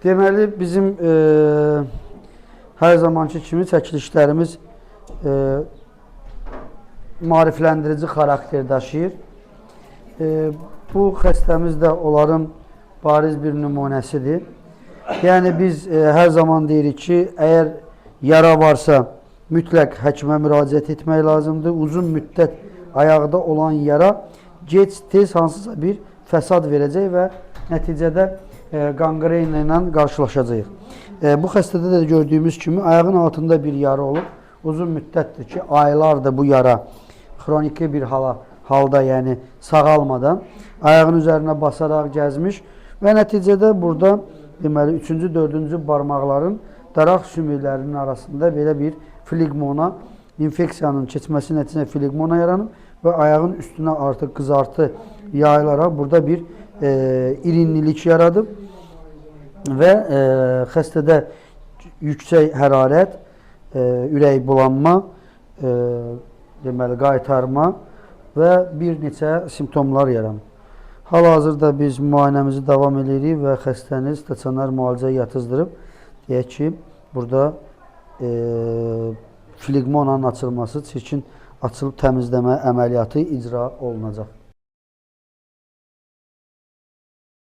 Deməli bizim hər zamanki kimi çəkilişlərimiz maarifləndirici xarakter daşıyır. Bu xəstəmiz də onların bariz bir nümunəsidir. Yəni biz hər zaman deyirik ki, əgər yara varsa mütləq həkimə müraciət etmək lazımdır. Uzun müddət ayaqda olan yara gec tez hansısa bir fəsad verəcək və nəticədə qanqrena ilə qarşılaşacağıq. Bu xəstədə də gördüyümüz kimi ayağın altında bir yara olub. Uzun müddətdir ki, aylardır bu yara xroniki bir halda, yəni sağalmadan ayağın üzərinə basaraq gəzmiş və nəticədə burada deməli 3-cü, 4-cü barmaqların daraq sümüklərinin arasında belə bir flegmona, infeksiyanın keçməsi nəticəsində flegmona yaranıb və ayağın üstünə artıq qızartı yayılaraq burada bir irinlilik yaradıb və xəstədə yüksək hərarət, ürək bulanma, deməli qaytarma və bir neçə simptomlar yaranıb. Hal-hazırda biz müayinəmizi davam edirik və xəstəni stasionar müalicəyə yatızdırıb, deyək ki, burada flegmonanın açılması, çirkin açılıb təmizləmə əməliyyatı icra olunacaq.